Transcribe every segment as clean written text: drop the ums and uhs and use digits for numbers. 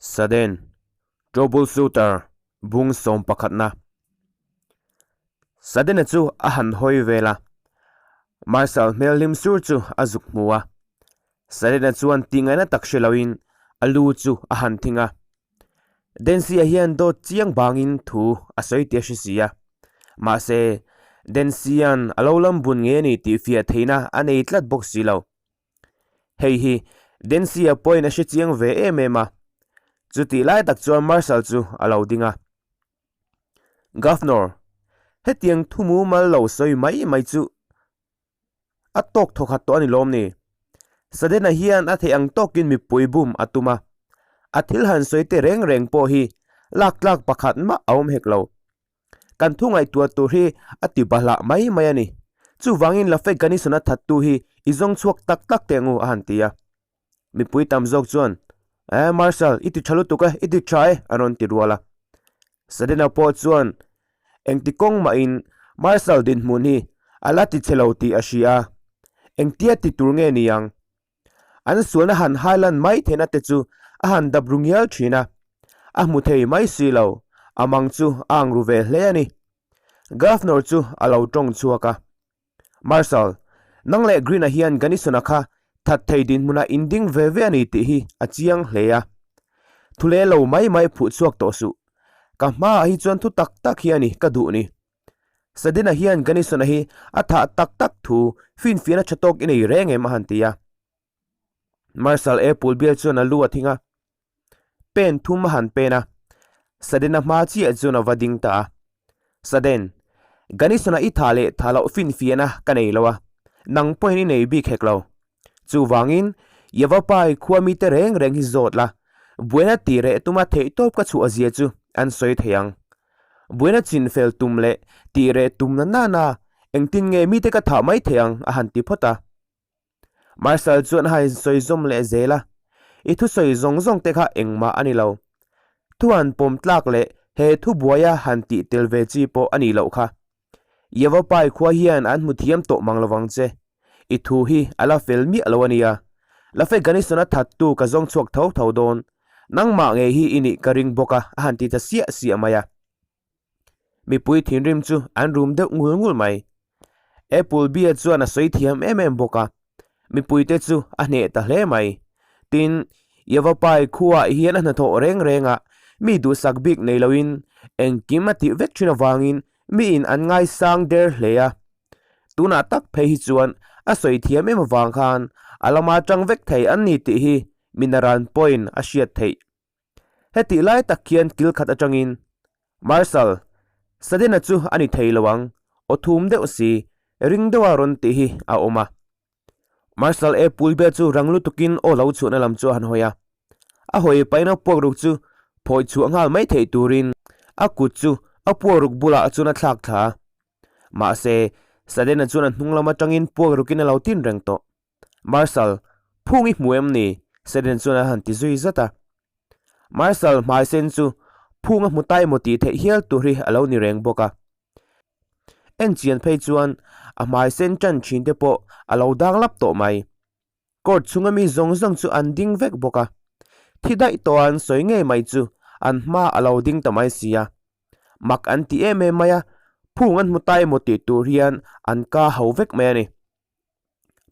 Sudden Troubleshooter bung sawm pakhatna. Sudden-a chu a han hawi vel a, Marshal hmel hlim sur chu a zuk hmu a. Sudden-a chuan tihngaihna tak hre loin a lu chu a han thing a. Dancy-a hian dawt chiang bangin thu a sawi tih a hre si a. Mahse, Dancy-a'n a lo lam bun nge ni tih fiah theihna a nei tlat bawk si lo. Hei hi Dancy-a pawhin a hre chiang ve em em a, chutih lai tak chuan Marshal chu a lo ding a. Governor, hetiang thu mumal lo sawi mai mai chu a tawk thawkhat tawh a ni lawm ni? Sudden-a hian a theih ang tawkin mipui bum a tum a, a thil han sawi te reng reng pawh hi lak tlak pakhat mah a awm hek lo. Kan thu ngaihtuah tur hi a ti bahlah mai mai a ni. Chuvangin Lafayette Gunnison-a thattu hi i zawng chhuak tak tak teh angu a han ti a. Mipui tam zawk chuan, Eh, Marshal, i ti tha lutuk e, i ti tha e, an rawn ti rual a. Sudden-a pawh chuan engti kawng mahin Marshal dinhmun hi a la ti chhe lo tih a hria a, engtia ti tur nge ni ang? An sualna han hai lan mai theihna te chu a han dap ru ngial thin a, a hmu thei mai si lo, a mang chu a ang ru ve hle a ni. Governor chu a lo tawng chhuak a, Marshal, nang leh Green-a hian Gunnison-a kha that thei dinhmunah in ding ve ve a ni tih hi a chiang hle a. Thu leh lo mai mai phuh chhuak tawh suh. Ka hmaah hi chuan thu tak tak hi a ni ka duh ni. Sadina hian Gunnison-a hi a thah tak tak thu finfiahna tha tawk i nei reng em a han ti a. Marshal A. Pulbial chuan a lu a thing a, pen thum a han pen a, Sadina hma chiah chuan a va ding ta a. Sudden, Gunnison-a i thah leh thah loh finfiahna ka nei lo a, nang pawhin i nei bik hek lo. Chuvangin, Yavapai khua mite reng reng hi zawt la, buaina tih reh tuma theihtawp ka chhuah zia chu an sawi thei ang. Buaina chin fel tum leh tih reh tum na nana engtin nge mite ka thah mai thei ang a han ti phawt a. Marshal chuan a han sawi zawm leh zel a, I thusawi zawng zawng te kha engmah a ni lo. Thu han pawm tlak leh he thu buaia han tih tel ve chi pawh a nih loh kha. Yavapai khua hian an hmu thiam tawh mang lovang che. I thu hi a la fel miah lo a nia. Lafayette Gunnison-a thattu ka zawng chhuak tho tho dawn. Nangmah ngei hi i nih ka ring bawk a, a han ti ta siah siah mai a. Mipui thinrim chu an rum deuh ngul ngul mai. Appleby-a chuan a sawi thiam em em bawk a, mipuite chu a hneh ta hle mai. Tin, Yavapai khuaah hian a hnathawh reng reng a, mi duhsak bik nei loin engkim a tih vek thin avangin miin an ngaisang der hle a. Tunah tak phei hi chuan a sawi thiam em avang khan a lama tang vek thei an ni tih hi Minaran pawhin a hriat theih. Hetih lai tak khian kil khat atangin Marshal, Sudden-a chu a ni thei lo ang, aw thum deuh si, ring deuha rawn tih hi a awm a. Marshal A. Pulbia chu rang lutukin aw lo chhuahna lam chu a han hawi a. A hawi paina puakruk chu phawi chhuah nghal mai theih turin a kut chu a puakruk bulah chuan a thlak thla a. Mahse, Sudden-a chuan a hnung lam atangin puakrukin a lo tin reng tawh. Marshal, phung i hmu em ni? Sudden chuan a han ti zui zat a. Marshal hmai sen chu phung a hmu ta emaw tih theih hial tur hi a lo ni reng bawk a. En chian phei chuan a hmai sen tan thin te pawh a lo dang lap tawh mai. Court chhunga mi zawng zawng chu an ding vek bawk a. Thi daih tawh an sawi ngei mai chu an hma a lo ding ta mai si a. Mak an ti em em mai a, phung an hmu ta emaw tih tur hian an ka ho vek mai a ni.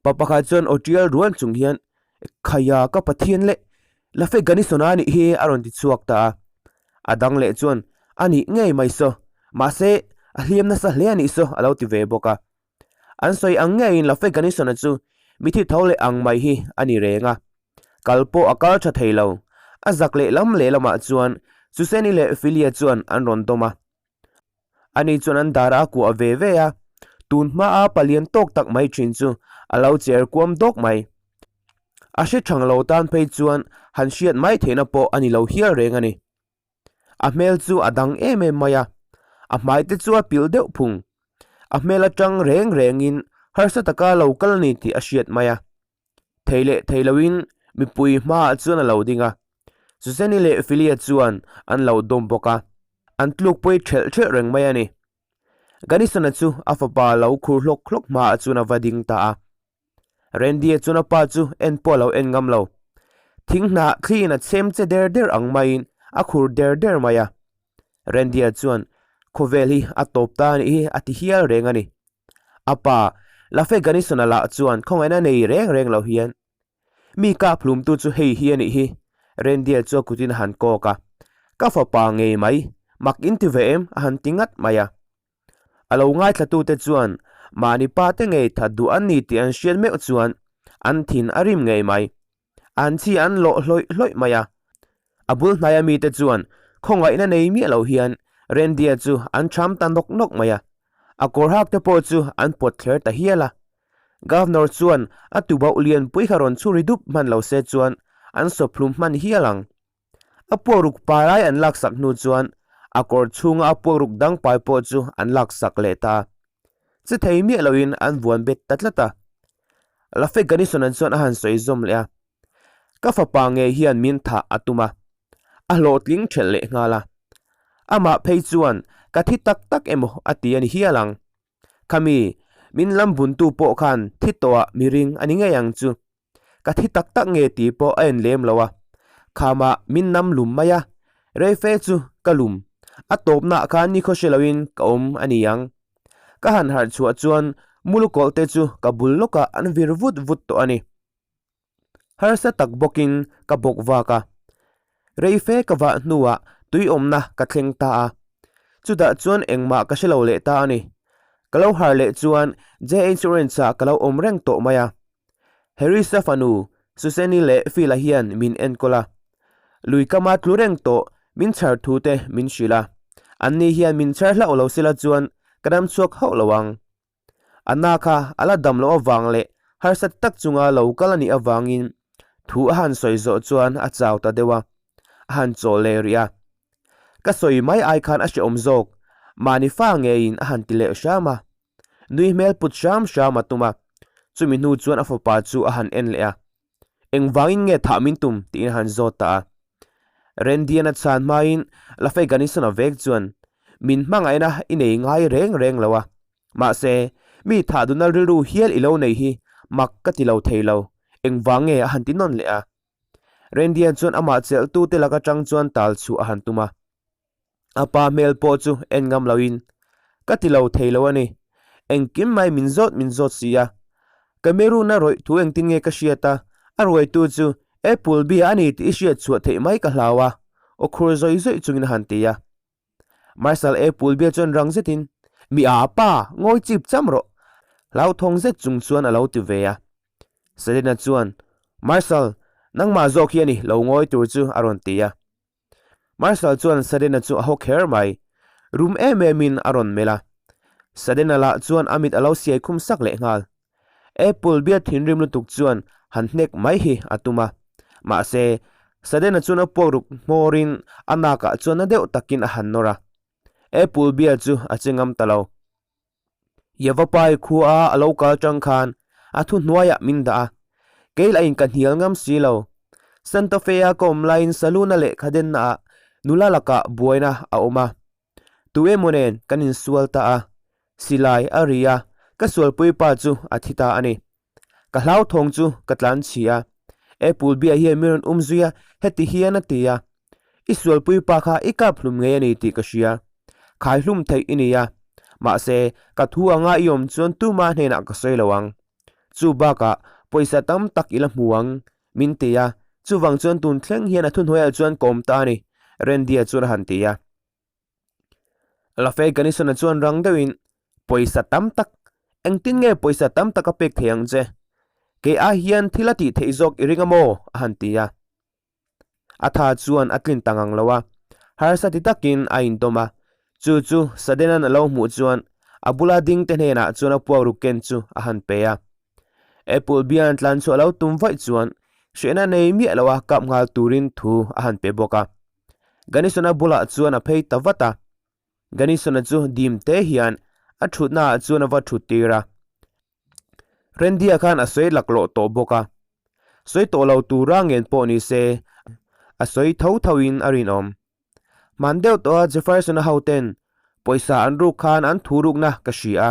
Pa pakhat chuan aw tial rual chung hian Khaia ka Pathian leh Lafayette Gunnison-a anih hi a rawn ti chhuak ta a. A dang leh chuan A nih ngei mai saw, mahse a hliam nasa hle anih saw a lo ti ve bawk a. An sawi ang ngeiin Lafayette Gunnison-a chu mithi tho leh ang mai hi a ni reng a. Kal pawh a kal tha thei lo. A zak lehlam lehlamah chuan Suseni leh Philia chuan an rawn dawm a. Ani chuan an dar a kuah ve ve a, tun hmaa palian tawk tak mai thin chu a lo cher kuam dawk mai. A hre thang lo tan phei chuan han hriat mai theihna pawh a ni lo hial reng a ni. A hmel chu a dang em em mai a, a hmai te chu a pilh deuh phung. A hmel atang reng rengin harsa taka lo kal a ni tih a hriat mai a. Thei leh thei loin mipui hmaah chuan a lo ding a, Suseni leh Philia chuan an lo dawm bawk a, an tluk pawi ṭhelh ṭhelh reng mai a ni. Gunnison-a chu a fapa lo khur hlawk hlawk hmaah chuan a va ding ta a. Randy-a chuan a pa chu en pawh a lo en ngam lo. Thing hnah thliin a chhem che der der ang maiin a khur der der mai a. Randy-a chuan, Khawvel hi a tawp ta a nih hi a ti hial reng a ni. A pa, Lafe Ganisona lah chuan khawngaihna nei reng reng lo hian, Mi kap hlumtu chu hei hi a nih hi, Randy-a chu a kutin a han kawk a. Ka fapa ngei mai, mak in ti ve em? a han ti ngat mai a. A lo ngaithlatute chuan mahni pa te ngei that duh an ni tih an hriat meuh chuan an thin a rim ngei mai. An chi an lawh hlawih hlawih mai a. A bul hnaia mite chuan khawngaihna nei miah lo hian Randy-a chu an ṭham ta nawk nawk mai a. A kawr hak te pawh chu an pawt thler ta hial a. Governor chuan a tubauh lianpui kha rawn chhuri dup hman lo se chuan an sawphlum hman hial ang. A puakruk pai lai an laksak hnu chuan a kawr chhunga a puakruk dang pai pawh chu an laksak leh ta a. Che thei miah loin an vuan bet ta tlat a. Lafe Ganisona chuan a han sawi zawm leh a, Ka fapa ngei hian min thah a tum a, a hlawhtling ṭhelh leh nghal a. Amah phei chuan ka thi tak tak emaw a ti a ni hial ang. Khami min lam buntu pawh khan thi tawhah mi ring a ni ngei ang chu. Ka thi tak tak nge tih pawh a en lem lo a, khamah min nam lum mai a, reife chu ka lum, a tawpnaah khan nikhaw hre loin ka awm a ni ang. Ka han harh chhuah chuan mulukawlh te chu ka bul lawkah an vir vut vut tawh a ni. Harsa tak bawkin ka bawk vak a, reife ka vah hnuah tui awmna ka thleng ta a, chutah chuan engmah ka hre lo leh ta a ni. Ka lo harh leh chuan JH Ranch-ah ka lo awm reng tawh mai a. Harris-a fanu Susan-i leh Phil-a hian min enkawl a. Lui kama tlu reng tawh min chhar thu te min hrilh a. Anni hian min chhar hlauh lo sela chuan ka dam chhuak hauh lo ang. A na kha a la dam loh avang leh harsa tak chunga lo kal a nih avangin thu a han sawi zawh chuan a chau ta deuh a, a han chawl leh rih a. Ka sawi mai ai khan a hrehawm zawk, mahni fa ngeiin a han ti leh hram a. Nui hmel put hram hram a tum a, chumi hnu chuan a fapa chu a han en leh a, Engvangin nge thah min tum? tiin a han zawt ta a. Randy-a'n a chhan hmain Lafay Ganison-a vek chuan, Min hmangaihna i nei ngai reng reng lo a, mahse, mi thah duhna rilru hial i lo nei hi mak ka ti lo thei lo, engvang nge a han ti nawn leh a. Randy-a'n chuan amah chelhtute lak atang chuan tal chhuah a han tum a. A pa hmel pawh chu en ngam loin, Ka ti lo thei lo a ni. Engkim mai min zawt min zawt si a. Cameroon a rawih thu engtin nge ka hriat a, a ruaitu chu Apple bia a ni tih i hriat chhuah theih mai ka hlau a, aw khur zawih zawih chungin a han ti a. Marshal Apple bia chuan rang zetin, Mi a pa, ngawi chip cham rawh, hlauthawng zet chung chuan a lo ti ve a. Selena chuan, Marshal, nangmah zawk hi a ni lo ngawi tur chu, a rawn ti a. Marshal chuan Sudden-a chu a haw kher mai. Rum em emin a rawn melh a. Sudden-a lah chuan a mit a lo siai khum sak leh nghal. Apple bia thinrim lutuk chuan han hnek mai hi a tum a. Mahse, Sudden-a chuan a puak ruk hmawrin a nakah chuan na deuh takin a han nawr a. Apple bia chu a che ngam ta lo. Yavapai khua a lo kal tang khan a thu hnuaiah min dah a, kei lah in ka hnial ngam si lo. Santa Fe a ka awm laiin saloon-a lehkha denna ah nula lakah buaina a awm a. Tu emaw nen kan insual ta a, silai a ri a, ka sualpui pa chu a thi ta a ni. Ka hlauthawng chu ka tlan chhi a, Apple bia hian min rawn um zui a, heti hian a ti a, I sualpui pa kha i kap hlum ngei a ni tih ka hria, khai hlum theih i ni a, mahse ka thu anga i awm chuan tuma hnenah ka sawi lo ang. Chu bakah pawisa tam tak i la hmu ang, min ti a, chuvang chuan tun thleng hian a thuhnuaiah chuan ka awm ta a ni, Randy-a chuan a han ti a. Lafay Ganison-a chuan rang deuhin, Pawisa tam tak, engtin nge pawisa tam tak a pek thei ang che? Kei ai hian thil a tih theih zawk i ring a maw? a han ti a. A tha chuan a tlin ta ngang lo a, harsa ti takin a indawm a. Chu chu Sudden-a'n a lo hmuh chuan a bula ding te hnenah chuan a puak ruk ken chu a han pe a. Apple bian tlan chhuah lo tum vaih chuan hrehna nei miah loa kap nghal turin thu a han pe bawk a. Ganison-a bulah chuan a phei ta vat a. Ganison-a chu dim te hian a thutnaah chuan a va thut tir a. Randy-a khan a sawi laklawh tawh bawk a. Sawi tawh lo tura ngen pawh ni se, a sawi tho thoin a rinawm. Hman deuh tawha Jefferson-a hoten pawisa an ruk khan an thu rukna ka hria a.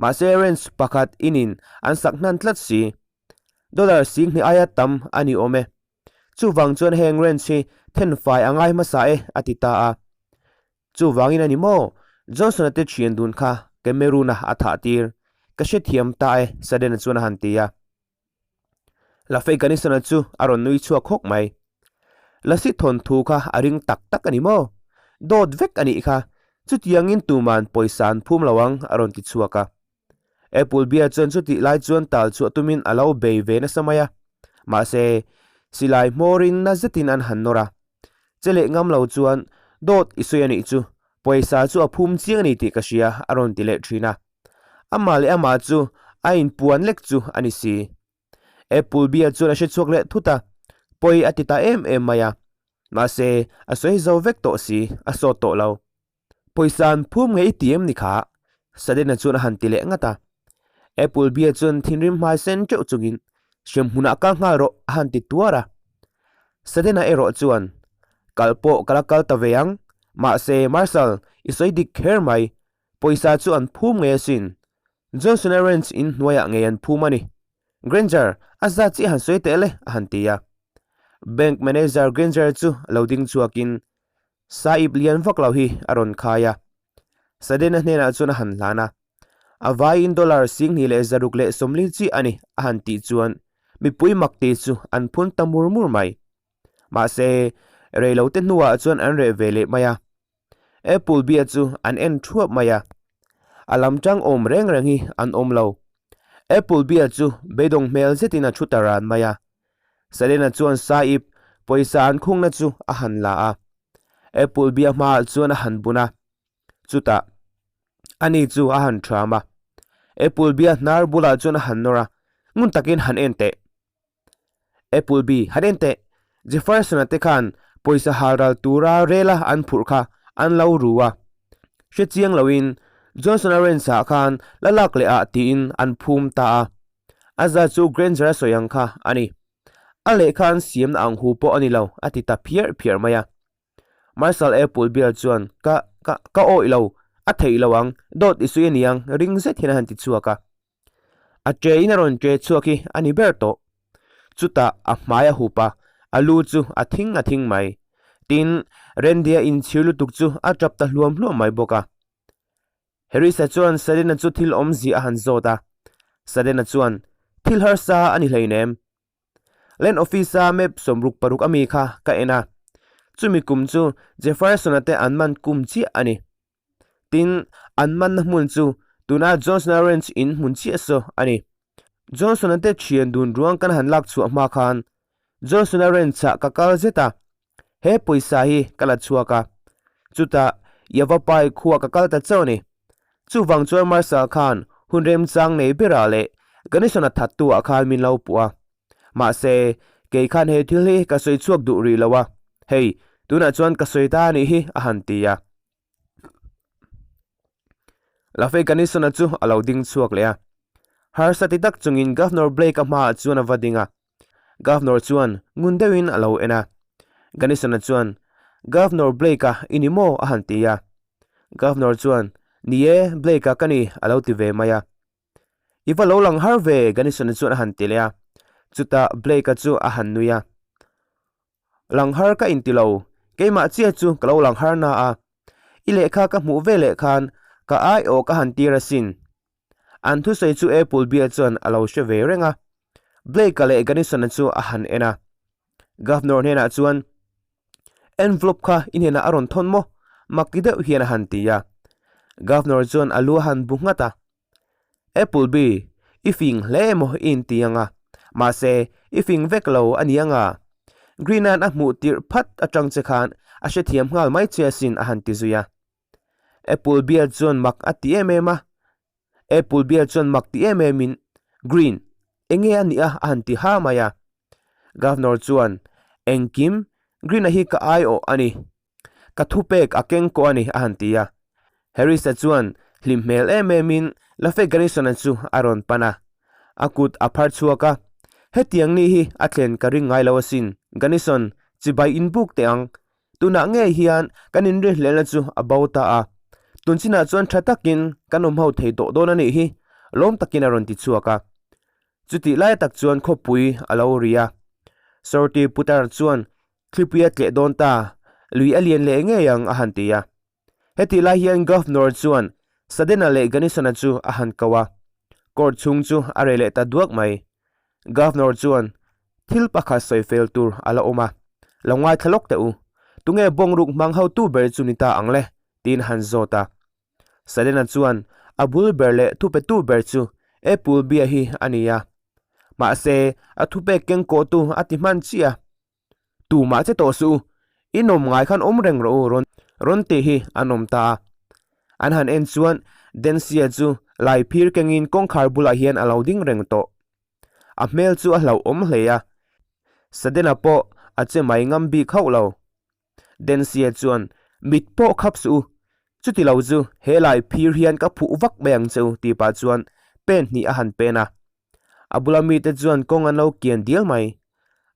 Mahse ranch pakhat inin an sak hnan tlat si. Dollar 10,000 aia tam a ni awm e. Chuvang chuan heng ranch hi thenfai a ngai hmasa e, a ti ta a. Chuvangin a ni maw? Johnson-a te thian dun kha Cameroon-a a thah tir. Ka hrethiam ta e, Sudden-a chuan a han ti a. Lafay Gunnison-a chu a rawn nui chhuak hawk mai. Lasi thawnthu kha a ring tak tak a ni maw? Dawt vek a nih kha. Chutiangin tuman pawisa an phum lo ang, a rawn ti chhuak a. Apple bia chuan chutih lai chuan tal chhuah tumin a lo bei ve nasa mai a. Mahse, silai hmawrin na zetin an han nawr a. Che leh ngam lo chuan, Dawt i sawi a nih chu, pawisa chu a phum chiang a ni tih ka hria, a rawn ti leh thin a. Amah leh amah chu a inpuan lek chu a ni si. Apple bia chuan a hre chhuak leh thut a, pawi a ti ta em em mai a. Mahse, a sawi zo vek tawh si, a sawt tawh lo. Pawisa an phum ngei i ti em ni kha? Sudden-a chuan a han ti leh ngat a. Apple bia chuan thinrim hmai sen teuh chungin, Hremhmunah kal nghal rawh, a han ti tuar a. Sudden-a erawh chuan, Kal pawh ka la kal ta ve ang. Mahse, Marshal, i sawi dik kher mai. Pawisa chu an phum ngei asin. Johnson-a ranch in hnuaiah ngei an phum a ni. Granger, a zat chiah han sawi teh le, a han ti a. Bank manager Granger chu lo ding chhuakin Sahib lian vak lo hi a rawn khai a. Sudden-a hnenah chuan a han hlan a. A vaiin dollar 2640 chiah a ni a han tih chuan mipui mak ti chu an phun ta mur mur mai. Mahse, reilote hnuah chuan an reh ve leh mai a. Apple bia chu an en thuap mai a. A lam tang awm reng reng hi an awm lo. Apple bia chu beidawng hmel zetin a thu ta ran mai a. Selena chuan Sahib pawisa an khungna chu a han la a, Apple bia hmaah chuan a han bun a, chutah ani chu a han ṭham a. Apple bia hnar bulah chuan a han nawr a, ngun takin han en teh. Apple bi, han en teh! Jefferson-a te khan pawisa hal ral tura rela an phurh kha an lo ru a. Hre chiang loin Johnson-a ranch-ah khan la lak leh ah tiin an phum ta a. A za chu Granger a sawi ang kha a ni. A lehkha an siamna ang hu pawh a ni lo, a ti ta phiar phiar mai a. Marshal Apple bial chuan, Ka, ka, ka awih lo, a theih lo ang, dawt i sawi a niang, ring zet hian a han ti chhuak a. A ṭe in a rawn ṭe chhuak hi a ni ber tawh. Chutah a hmai a hup a, a lu chu a thing a thing mai. Tin, Randy-a inchhir lutuk chu a ṭap ta hluam hluam mai bawk a. Harris-a chuan Sudden-a chu thil awmzia a han zawt a. Sudden-a chuan, Thil harsa a ni hleinem. Land Office-a map 66 ami kha ka en a. Chumi kum chu Jefferson-a te an man kum chiah a ni. Tin, an manna hmun chu tuna Johnson-a Ranch in hmun chiah saw a ni. Johnson-a te thian dun ruang kan han lak chhuah hma khan Johnson-a Ranch-ah ka kal zet a. He pawisa hi ka la chhuak a, chutah Yavapai khua ka kal ta chauh a ni. Chuvang chuan Marshal khan hun remchang nei berah leh Gunnison-a thattu-ah khan min lo puh a. Mahse, kei khan he thil hi ka sawi chhuak duh rih lo a, hei, tunah chuan ka sawi ta a nih hi, a han ti a. Lafay Gunnison-a chu a lo ding chhuak leh a. Harsa ti tak chungin Governor Blake-a hmaah chuan a va ding a. Governor chuan ngun deuhin a lo en a. Gunnison-a chuan, Governor Blake-a i ni maw? a han ti a. Governor chuan, Ni e, Blake-a ka ni, a lo ti ve mai a. I va lo lang har ve, Gunnison-a chuan a han ti leh a. Chutah Blake-a chu a han nui a. Lang har ka inti lo, keimah chiah chu ka lo lang har na a. I lehkha ka hmuh ve leh khan ka aiawh ka han tir asin. An thusawi chu Apple bia chuan a lo hre ve reng a. Blake-a leh Gunnison-a chu a han en a. Governor hnenah chuan, Envelope kha i hnenah a rawn thawn maw? Mak ti deuh hian a han ti a. Governor chuan a lu a han bu nghat a. Appleby, i fing hle emaw i inti ang a, mahse i fing vek lo a ni ang a. Green-a'n a hmuh tirh phat atang che khan a hrethiam nghal mai che asin a han ti zui a. Appleby-a chuan mak a ti em em a. Appleby-a chuan mak ti em emin, Green, enge a nih a? a han ti ha mai a. Governor chuan, Engkim, Green-a hi ka aiawh a ni. Ka thupek a keng kawh a ni, a han ti a. Harris-a chuan hlim hmel em emin Lafay Garrison-a chu a rawn pan a. A kut a phar chhuak a, Hetiang ni hi a thlen ka ring ngai lo asin, Gunnison, chibai inbuk teh ang. Tunah ngei hian kan inrihlelna chu a bo ta a, tun chinah chuan tha takin kan awm ho thei tawh dawn a nih hi, lawm takin a rawn ti chhuak a. Chutih lai tak chuan khawpui a lo ri a. Sorti putar chuan thlipui a tleh dawn ta, lui a lian leh ngei ang a han ti a. Hetih lai hian Governor chuan Sudden-a leh Gunnison-a chu a han ko a, court chhung chu a reh leh ta duak mai. Governor chuan thil pakhat sawi fel tur a la awm a, Lo ngaithla lawk teh u, tunge bawngruk hmang hotu ber chu ni ta ang le? tiin a han zawt a. Sudden-a chuan a bul ber leh thupetu ber chu Apple bia hi a ni a, mahse a thupek kengkawhtu a ti hman chiah a. Tumah che tawh suh u, in awm ngai khan awm reng rawh u rawn rawn tih hi an awm ta a. An han en chuan Densia chu lai phir kengin kawngkhar bulah hian a lo ding reng tawh. A hmel chu a hlauhawm hle a, Sudden-a pawh a che mai ngam bik hauh lo. Densia chuan, Mit pawh khap suh u, chuti lo chu he lai phir hian ka phuh vak mai ang che u tih pah chuan pen hnih a han pen a. A bula mite chuan kawng an lo kian dial mai.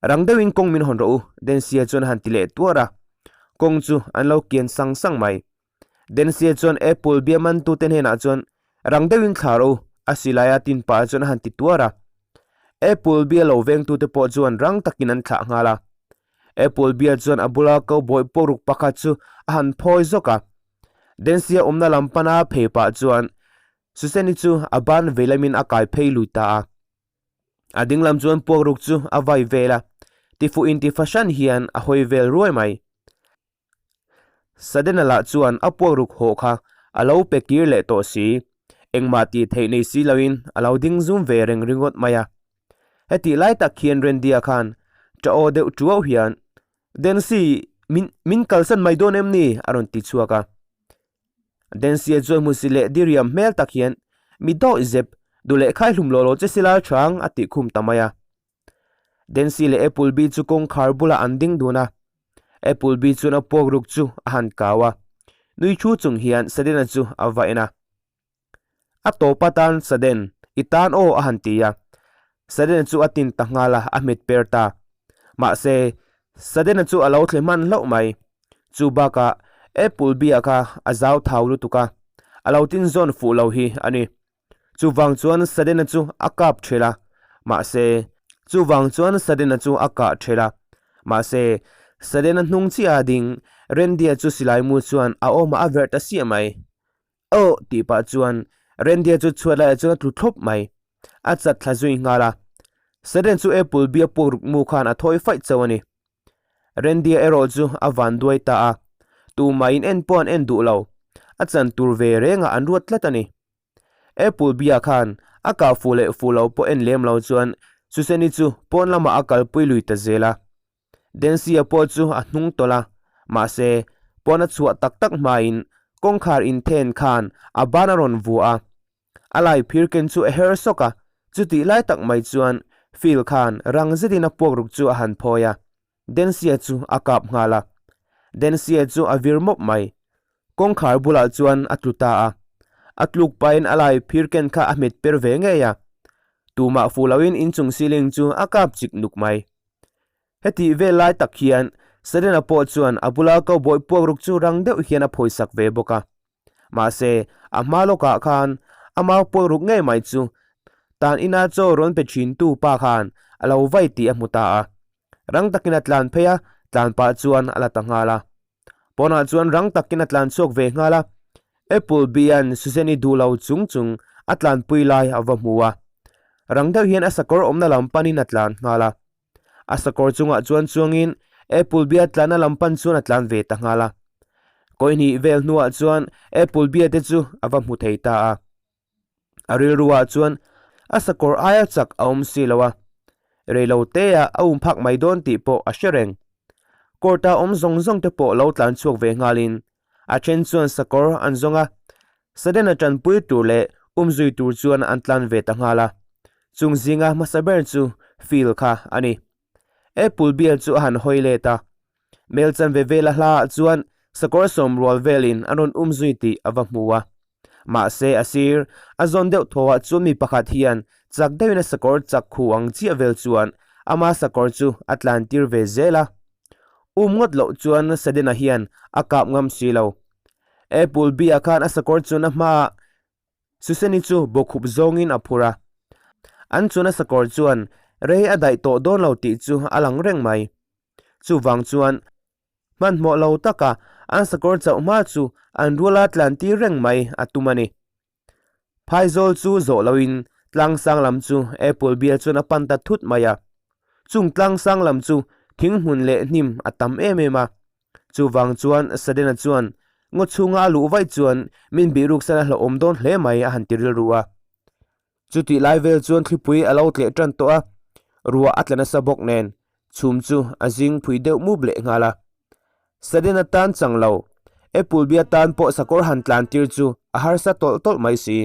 Rang deuhin kawng min hawn rawh u, Densia chuan a han ti leh tuar a. Kawng chu an lo kian sang sang mai. Densia chuan Apple bia mantute hnenah chuan, Rang deuhin thla rawh u, a silaia tin pah chuan a han ti tuar a. Apple bia lo vengtute pawh chuan rang takin an thlah nghal a. Apple bia chuan a bula cowboy pawruk pakhat chu a han phawi zawk a. Densia awmna lam pana phei pah chuan Suseni chu a ban vei lamin a kai phei lui ta a. A ding lam chuan puakruk chu a vai vel a, tifuh inti fahran hian a hawi vel ruai mai. Sudden-a lah chuan a puakruk hawh kha a lo pe kir leh tawh si, engmah tih theih nei si loin a lo ding zum ve reng ringawt mai a. Hetih lai tak hian Randy-a khan ṭa aw deuh ṭuau hian, Dancy, min min kalsan mai dawn em ni? a rawn ti chhuak a. Dancy-a chuan hmusi leh diriam hmel tak hian, Mi dawih zep, duh leh khai hlum law law che silai ṭhang, a tih khum ta mai a. Dancy leh Appleby chu kawngkhar bulah an ding dun a. Appleby chuan a puak ruk chu a han kau a, nui thu chung hian Sudden-a chu a va en a. A tawp atan Sudden, i tan aw a han ti a. Sudden-a chu a tin ta nghal a, a hmet per ta. Mahse, Sudden-a chu a lo thle hman hlauh mai. Chu bakah Appleby-a kha a zau thau lutuk a, a lo tin zawn fuh lo hi a ni. Chuvang chuan Sudden-a chu a kap ṭhel a, mahse, chuvang chuan Sudden-a chu a kah ṭhel a, mahse, Sudden-a hnung chiah a ding, Randy-a chu silai mu chuan a awmah a verh ta siah mai. Aw! tih pah chuan Randy-a chu chhuat laiah chuan a tlu thlawp mai. A chat thla zui nghal a. Sudden chu Apple bia puak ruk mu khan a thawi faih chauh a ni. Randy-a erawh chu a van duai ta a, tumah in en pawh an en duh lo. A chan tur ve rengah an ruat tlat a ni. Apple bia khan a kah fuh leh fuh lo pawh en lem lo chuan Suseni chu pawn lamah a kalpui lui ta zel a. Dancy-a pawh chu a hnung tawlh a, mahse pawn a chhuah tak tak hmain kawngkhar inthen khan a ban a rawn vuah a. A lai phir ken chu a her sawk a, chutih lai tak mai chuan Phil khan rang zetin a puakruk chu a han phawi a. Dancy-a chu a kap nghal a. Dancy-a chu a vir mawp mai. Kawngkhar bulah chuan a tlu ta a. A tluk pahin a lai phir ken kha a hmet per ve ngei a. Tumah fuh loin inchung ceiling chu a kap chik nuk mai. Hetih vel lai tak hian Serena pawh chuan a bula cowboy puakruk chu rang deuh hian a phawisak ve bawk a. Mahse, a hma lawkah khan a mau puakruk ngei mai chu tan ina chaw rawn pe thintu pa khan a lo vai tih a hmu ta a. Rang takin a tlan phei a, tlan pah chuan a la ta nghal a. Pawnah chuan rang takin a tlan chhuak ve nghal a. Appleby-a'n Susan-i duh lo chung chung a tlanpui lai a va hmu a. Rang deuh hian a sakawr awmna lam panin a tlan nghal a. A sakawr chungah chuan chuangin Appleby-a tlanna lam pan chuan a tlan ve ta nghal a. Kawihnih vel hnuah chuan Appleby-a te chu a va hmu thei ta a. A rilruah chuan a sakawr aia chak a awm si lo a, reilo teah a um phak mai dawn tih pawh a hre reng. Court-a awm zawng zawng te pawh lo tlan chhuak ve nghalin a then chuan sakawr an zawng a, Sudden-a tanpui tur leh umzui tur chuan an tlan ve ta nghal a. Chung zinga hmasa ber chu Phil kha a ni. Apple bial chu a han hawi let a, Mel chanve vela hlaah chuan sakawr sawm rual velin an rawn um zui tih a va hmu a. Mahse a sir, a zawn deuh thawhah chuan mi pakhat hian chak deuhin a sakawr chak khu ang chiah vel chuan ama sakawr chu a tlan tir ve zel a. Um ngawt loh chuan Sudden-a hian a kap ngam si lo. Appleby-a khan a sakawr chuan a hmaah Suseni chu bawkhup zawngin a phur a. An chuan a sakawr chuan. Rei a daih tawh dawn lo tih chu a lang reng mai. Chuvang chuan hmanhmawh lo taka an sakawr chauh hma chu an ruala tlan tir reng mai a tum a ni. Phaizawl chu zawh loin tlangsang lam chu Apple bial chuan a pan ta thut mai a. Chung tlangsang lam chu thing hmun leh hnim a tam em em a. Chuvang chuan Sudden-a chuan ngaw chhunga a luh vaih chuan min bihruksan a hlauhawm dawn hle mai a han ti rilru a. Chutih lai vel chuan thlipui a lo tleh tan tawh a, ruah a tla nasa bawk nen chhum chu a zing phui deuh mup leh nghal a. Sudden-a tan chang lo, Appleby-a tan pawh sakawr han tlan tir chu a harsa tawlh tawlh mai si.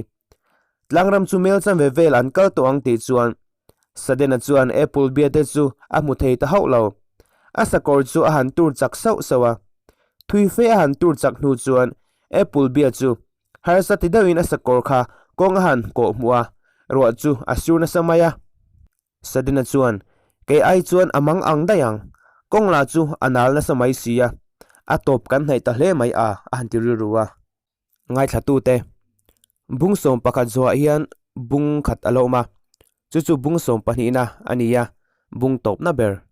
Tlangram chu mel chanve vel an kal tawh ang tih chuan Sudden-a chuan Appleby-a te chu a hmu thei ta hauh lo. A sakawr chu a han tur chak sauh sauh a. Thui fe a han tur chak hnu chuan Appleby-a chu Harsa ti deuhin a sakawr kha kawng a han kawh hmuh a, ruah chu a sur nasa mai a. Sadina chuan, Kei ai chuan a mang ang daih ang, kawng lah chu a nal nasa mai si a, a tawp kan hnaih ta hle mai a, a han ti rilru a. Ngaithlatute, Bung 11 zuah hian bung khat a lo awm a, chu chu bung sawmpahnihna a ni a, bung tawpna ber.